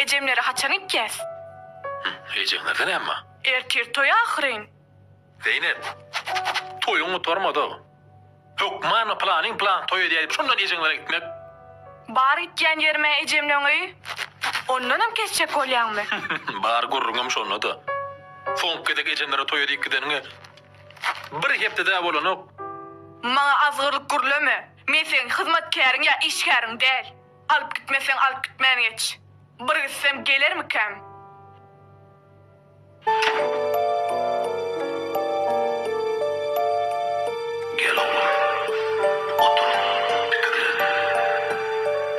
Ejemlere haçan gitýäs? Ejeňlerde näme bar? Ertir toý ahyryn. Zeýnep, toýuň gutarmady. Hökman pylanyň pylan toý edýär diýip şondan ejeňlere gitmek. Bar gitýän ýerime ejemleň öýi. Ondanam kesjek bolýaňmy? Bar gürrüňem şonda-da. Soňky gezek ejemlere toýa diýip gideniňe bir hepde-dä bolanok. Maňa azgyrlyk gürleme. Men seň hyzmatkäriň ýa işgäriň däl. Alyp gitmeseň alyp gitmän geç. Bir gitsem gelermikäm? Gel oglum, otur, pikirlen.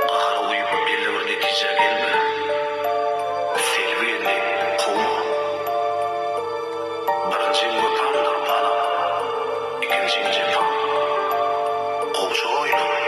Gahara uýup belli bir netijä gelme. Selbi gelni kowma. Birinjiň wepamdyr, balam, ikinjiň jepa. Gowja oýlan.